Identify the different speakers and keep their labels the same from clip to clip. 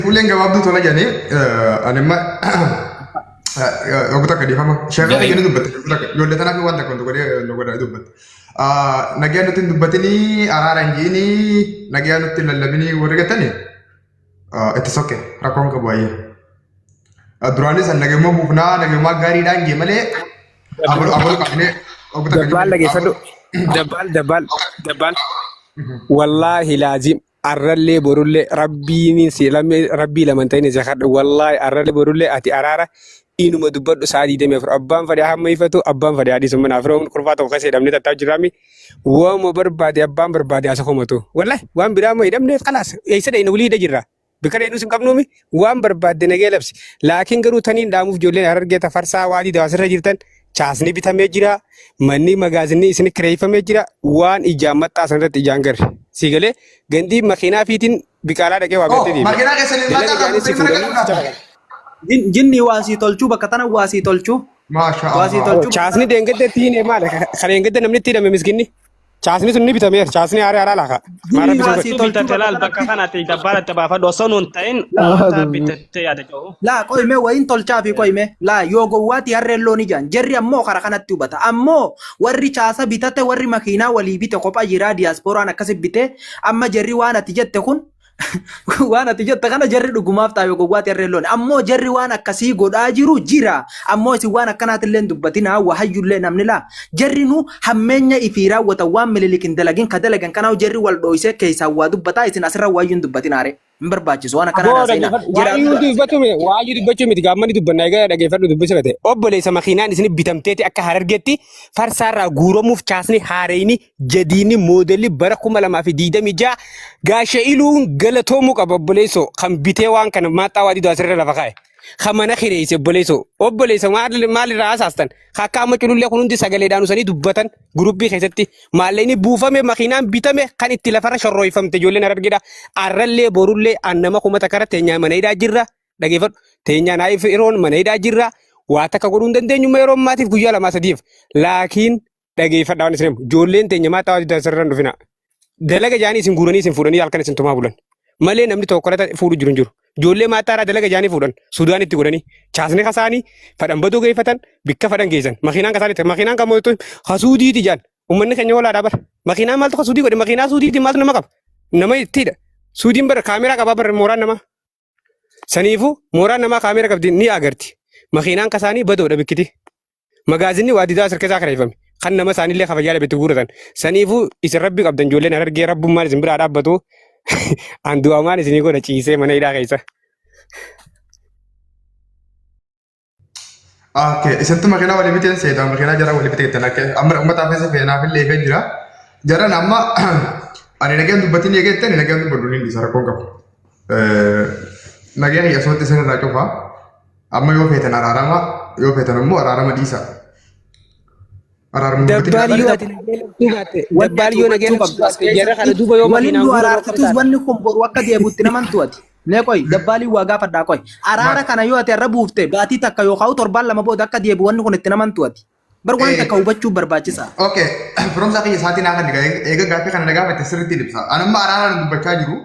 Speaker 1: Fuulleen gabaabduu tola jedhanii ani amma oguu takka dhiifama. Sheekha
Speaker 2: Jai.
Speaker 1: fayyanii dubbatte. Oguu takka ijoollee tanaaf waan takka wanti godhee godhee dubbatte. Nagaa nutti hin dubbatinii araara hin ji'inii nagaa nutti hin lallabinii warri gattanii itti sokke rakkoon qabu baay'ee. Duraanis an nagayummaa buufnaa nagayummaa gaariidhaan jee malee abalu abalu qabnee oguu takka
Speaker 3: Dabbaal dhageeffadhu. Dabbaal dabbaal dabbaal. Wallaahi laazim arrallee borullee rabbiin si lammee rabbii laman ta'in isa kadhu wallaahi arrallee borullee ati araara inuma dubbadhu sa'a 24 abbaan fadhe hamma ifatu abbaan fadhe haadhi sun mana firoon kurfaa tokko keessa hidhamne tattaa jiraami waanuma barbaade abbaan barbaade asa komatu wallaahi waan biraa amma hidhamne kalaas eessa dhayna walii hidha jirra bika dhaynuus hin qabnuumi waan barbaadde nagee labsi laakiin garuu taniin dhaamuuf ijoolleen harargee tafarsaa waadii dawaasirra jirtan Chaasni bitamee jira, manni magaazinni isin kireeffamee jira, waan ijaan maxxaasan irratti ijaan garre. Sii galee gandii makiinaa fiitiin biqaalaa dhaqee waa
Speaker 1: Oh,
Speaker 3: galtee deebi'a.
Speaker 1: makiinaa keessan hin
Speaker 3: Dalaga
Speaker 1: maxxansa
Speaker 3: isaanii si
Speaker 1: guutuu mana
Speaker 3: fuudhanii
Speaker 1: galuudhaaf.
Speaker 3: chafa kana.
Speaker 4: Jinni waa sii tolchuu bakka tana waa sii tolchuu.
Speaker 1: Maasha
Speaker 4: Waa sii
Speaker 1: Allah.
Speaker 4: tolchuu.
Speaker 3: Chaasni deengadda itti hin maali? Kan deengadda namni itti hidhame miskinni. Chaasni sun ni bitameera. Chaasni haaraa haaraa laaka. Maal
Speaker 4: Jinni
Speaker 3: rabbi
Speaker 4: waa
Speaker 3: sun
Speaker 4: sii
Speaker 3: godhe.
Speaker 4: tolchuu
Speaker 5: Bitate
Speaker 4: bakka
Speaker 5: laal bakka
Speaker 4: tanatti.
Speaker 5: kanatti dabbaala itti baafadhu osoo nuun ta'in ummata bitattee yaada jiru.
Speaker 4: Laa qoyme wayin tolchaa fi qoyme laa yoo gowwaati harreen loon ijaan jarri ammoo kara kanatti hubata ammoo warri chaasa bitate warri makiinaa walii bite kopha jiraa diyaaspooraan akkasi bite amma jarri waan ati jette kun waan ati jette kana jarri dhugumaaf ta'a yoo gowwaati harreen loon ammoo jarri waan akkasii godhaa jiru jira ammoo isin waan akkanaatillee hin dubbatinaa wahayyullee namni laa jarri nu hammeenya ifii raawwatan waan mililik hin dalagin ka dalagan kanaaf jarri wal dhooysee keessaan waa dubbataa isin asirra waayyuu hin dubbatinaare. Hin barbaachisu waan akkanaa
Speaker 3: Aboo
Speaker 4: haasa'ina.
Speaker 3: dhaggeeffadhu.
Speaker 4: Jiraatu
Speaker 3: Waayyuu dubbachuu miti. Waayyuu dubbachuu miti. Gaammani dubbanna egaa dhaggeeffadhu dubbisa bate. Obboleessa makiinaan isin bitamteeti akka harargeetti farsaarraa guuramuuf chaasni haareyni jadiini moodelli bara 2026 gaasha iluun galatoomuu qaba obboleessoo kan bitee waan kana maaxxaa waa diduu asirra lafa kaa'e. Kan mana kireesse obboleessoo. Obboleessa maal maalirraa hasaastan? Akka amma culullee kun hundi sagaleedhaan usanii dubbatan guruppii keessatti maallaqni buufame makiinaan bitame kan itti lafarra shorrooyfamte ijoolleen harargeedha. Arrallee borullee an nama kuma takka irra teenyaa mana hidhaa jirra. Dhageeffadhu teenyaa naaf yeroon mana hidhaa jirra. Waa takka godhuu hin dandeenyu yeroo ammaatiif guyyaa lamaa sadiif. Laakiin dhageeffadha waan isin himu. Ijoolleen teenya maa xaawaa diddaa sirra hin dhufina. Dalaga jaanii isin guuranii isin fuudhanii halkan isin tumaa bulan. Malee namni tokko irratti fuudhu jiru hin jiru. Ijoollee maaxaaraa dalaga jaanii fuudhan. Sudaan itti godhanii. Chaasni kasaanii fadhan badoo geeffatan bikka fadhan geessan. Makiinaan kasaanii makiinaan kan mootu hasuudiiti jaan. Uummanni keenya walaadhaa bara. Makiinaa maaltu hasuudii godhe makiinaa suudiitiin maaltu nama qaba. Nama ittiidha. Suudiin bara kaameeraa qabaa bara mooraan namaa. Saniifuu mooraan namaa kaameeraa qabdi ni agarti. Makiinaan kasaanii badoodha bikkiti. Magaazinni waa didaa sirkesaa kireeffame. Kan nama isaanillee kabajaa dhabetti guuratan. Saniifuu isin rabbi qabdan ijoolleen harargee rabbummaan isin biraa dhaabbatu. An du'amaan isinii godha ciisee mana hidhaa keessa.
Speaker 1: Okay, isattu makiinaa walii biteen seetaa makiinaa jara walii bitee jettan akka amma uummataaf isa feenaaf illee eegee jira. Jaran amma ani nagaan dubbatin eegee jettan nagaan dubbadhu ni dhiisa rakkoon qabu. Nagaan asumatti isin irraa cufa. Amma yoo feetan araarama yoo feetan ammoo araarama dhiisa. Araarama dubbatin
Speaker 3: Dabbaal yoo
Speaker 1: dhaabadha.
Speaker 3: ati nagee labsuu baatte
Speaker 4: Wanni
Speaker 3: dabbaal
Speaker 4: ati
Speaker 3: yoo nagee
Speaker 4: hubachuu
Speaker 3: labsuu
Speaker 4: qabdu as
Speaker 3: baatte jara kana
Speaker 4: keessatti
Speaker 3: duuba yoo
Speaker 4: waliin
Speaker 3: makiinaan
Speaker 4: nu
Speaker 3: guuran akka
Speaker 4: araarsitus
Speaker 3: taate.
Speaker 4: wanni kun boru akka deebutti naman tu'ati. Mee qoy dabbaaliin waa gaafadhaa qoy. Araara
Speaker 1: Maal?
Speaker 4: kana yoo ati irra buufte baatii takka yookaan torbaan lama booda akka deebu wanni kun itti naman tu'ati. Bar waan takka hubachuu barbaachisaa.
Speaker 1: Okay, firoomsaa kiyya isaatiin haa kan eega gaaffii kana na gaafatte sirriitti ibsa. Ani amma araaraan dubbachaa jiru.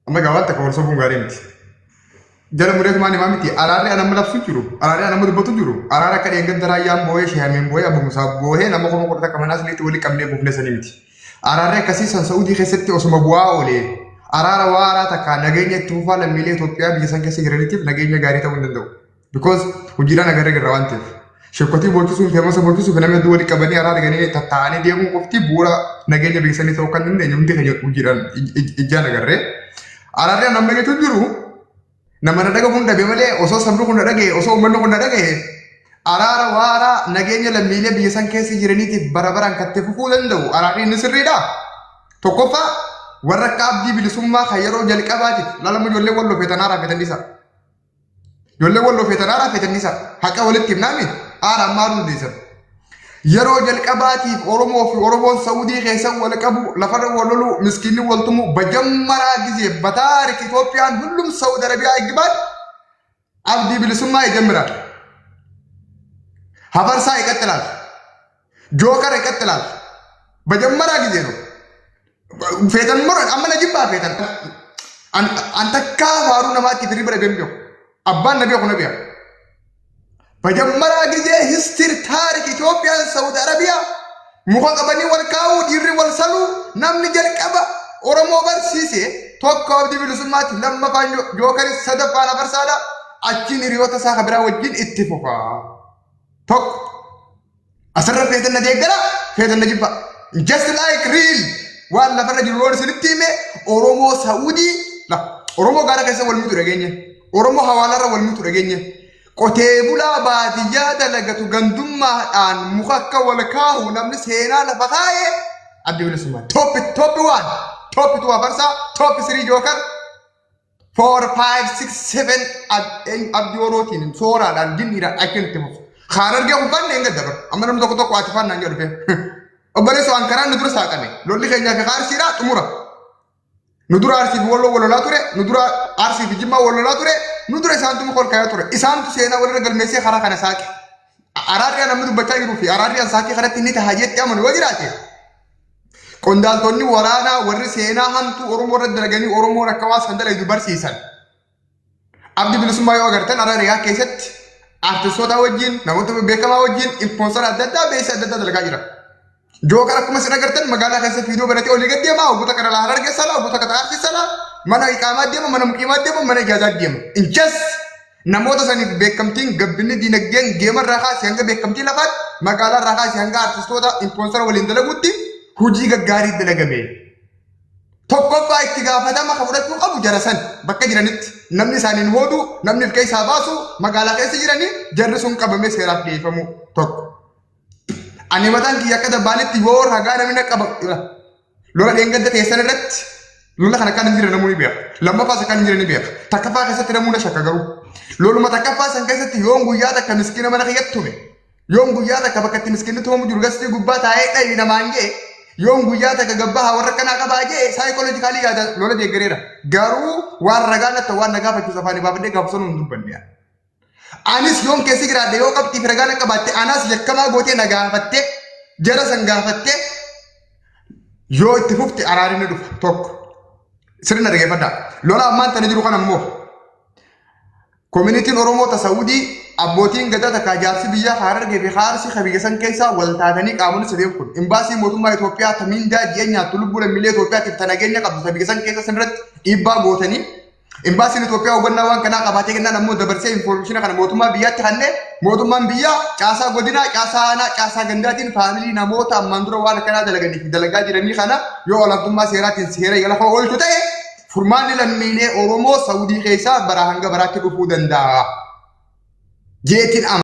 Speaker 1: Amma egaa waan takka wal sobuun gaarii miti. Jala mureetumaan himaa miti. Araarri an amma labsu jiru. Araarri an amma dubbatu jiru. Araara akka dheengadda raayyaan boo'ee sheehameen boo'ee abu musaa boo'ee nama 10,000 manaa saniitti wali qabnee buufne sanii miti. Araarri akkasii san Sa'uudii keessatti osuma bu'aa oolee araara waaraa takka nageenya itti fufaa lammiilee Itoophiyaa biyya san keessa jiraniitiif nageenya gaarii ta'uu hin danda'u. Because hojiidhaan agarree jirra waan ta'eef. Shekkotii boochisuun feemasa boochisuuf namni hedduu walitti qabanii araara ganii tattaa'anii deemuun qofti bu'uura nageenya biyya sanii ta'uu kan dandeenye hundi keenya hojiidhaan ijaan agarree. Araarri an amma jechuun jiru nama na dhagahuun dhabe malee osoo sabni kun na dhagahe osoo uummanni kun na dhagahe araara waaraa nageenya lammiilee biyya san keessa jiraniitiif bara baraan kan itti fufuu danda'u araarri inni sirriidha. Tokkoffaa warra akka abdii bilisummaa kan yeroo jalqabaatiif laalama ijoollee walloo feetan haaraa feetan dhiisa. Ijoollee walloo feetan aaraa feetan dhiisa. Haqa walitti himnaami aara ammaa aduu dandeessan. Yeroo jalqabaatiif Oromoo fi Oromoon Saudii keessa wal qabu lafarra wal lolu miskiinni wal tumu bajammaraa gizee bataarik Itoophiyaan hullum Saudi Arabiyaa igbaal abdii bilisummaa ijammiraa. Hafarsaa iqaxilaal. Jookara iqaxilaal. Bajammaraa gizee ነው. Feetan muran amma na jibbaa feetan. An takkaa faaruu namaatti hirriba dhabee hin beeku. Abbaan na beeku na beeka. መጀመሪያ ጊዜ history ታሪክ Itoophiyaan Saudi Arabiyaa muka qabanii wal kaa'uu, dhiirri wal saluu, namni jalqaba Oromoo barsiise tokko Abdii Bilisummaatti, lammaffaan Jookaris, sadaffaan Afarsaadha. Achiin hiriyoota isaa kan biraa wajjin itti fufa. Tokko asirra feetan na deeggara, feetan na jibba. Just like real waan lafarra jiru yoon isinitti hime, Oromoo Saudii, Oromoo gaara keessa wal mitu dhageenye, Oromoo hawaalarra wal mitu dhageenye. Qotee bulaa baadiyyaa dalagatu gandummaadhaan muka akka wal kaahu namni seenaa lafa kaa'e Abdii Bilisummaa. Top top one, top two Afarsaa, top three Jookar, four, five, six, seven Abdii Orootiin sooraadhaan jinniidhaan akka itti fufu. Kaan argee uffanne hin gaddabar. Amma namni tokko tokko ati fannaan jedhu dhufe. Obboleessoo, an karaan nu dura saaqame. Lolli keenyaa fi Arsiidhaa xumura. Nu dura Arsii fi Walloo wal lolaa ture, nu dura Arsii fi Jimmaa wal lolaa ture, nu dura isaantu muka ol kaayaa ture. Isaantu seenaa walirra galmeessee karaa kana saaqe. Araarri namni dubbachaa jiruu fi araarri an saaqee kanatti inni tahaa jetti amanu yoo jiraate, qondaaltonni waraanaa warri seenaa hamtuu Oromoo irratti dalaganii Oromoon akka waan san dalagu barsiisan. Abdi Bilisummaa yoo agartan, araariyaa keessatti artistoota wajjin, namoota beekamaa wajjin, sponsor adda addaa, beeksisa adda addaa dalagaa jira. Jookar akkuma isin agartan magaalaa keessa fiidoo banatee olii gad deema, obbota kana laa Harargee salaa, obbota kana Arsii salaa, mana iqaamaa deema, mana muqiimaa deema, mana ijaazaa deema. Injas namoota saniif beekamtiin gabbinni diinagdeen geema irraa kaasee hanga beekamtii lafaatti, magaalaa irraa kaasee hanga artistoota sponsor waliin dalaguutti hojii gaggaarii dalagame. Tokkoffaa, itti gaafatama kan fudhachuu qabu jara san bakka jiranitti namni isaaniin hoodu, namni of keessaa baasu, magaalaa keessa jiranii jarri sun qabamee seeraaf dhiyeeffamu tokko. Ani mataan kiyya akka dabbaanitti yoo ragaa namni na qaba, lola dheengadda teessan irratti, lola kana kan hin jire namuu ni beeka. Lammaffaas akka hin jire ni beeka. Takkaffaa keessatti namuu na shakka garuu. Loluma takkaffaa san keessatti yoon guyyaa takka miskiina mana kiyyatti tume, yoon guyyaa takka bakka itti miskiinni tumamu jiru gastii gubbaa taa'ee dhayi namaan jee, yoon guyyaa takka gabbaa warra akkanaa qabaa jee, psychologically yaada lola deeggareera. Garuu waan ragaa natti waan na gaafachiisu afaanii baafadhee gaafa sanuu hin dubbanne. Anis yoon keessa jiraadhe, yoo qabxii fi ragaa na qabaatte, anas yakkamaa gootee na gaafatte, jara san gaafatte, yoo itti fufte araarri ni dhufa tokko. Sirna dhaggeeffadhaa. Lola ammaan tana jiru kana immoo communityn Oromoo ta Saudii, abbootiin gadaa takka jaarsi biyyaa Harargee fi Arsii ka biyya san keessaa wal taatanii, qaamonni sadeen kun imbaasii mootummaa Itoophiyaa ta mindaa ji'a nyaattu, lubbuu lammiilee Itoophiyaatiif ta nageenya qabdu, ta biyya san keessa sanirratti dhiibbaa gootanii, imbaasiin Itoophiyaa hubannaa waan kanaa qabaatee kennaan ammoo dabarsee information kana mootummaa biyyaatti kennee, mootummaan biyyaa caasaa godinaa, caasaa aanaa, caasaa gandaatiin family namoota ammaan dura waan akkanaa dalaganii fi dalagaa jiranii kana yoo olaantummaa seeraatiin seera jala oolchu ta'e, furmaanni lammiilee Oromoo Saudii keessaa baraa hanga baraatti dhufuu danda'a. Jeetiin ama.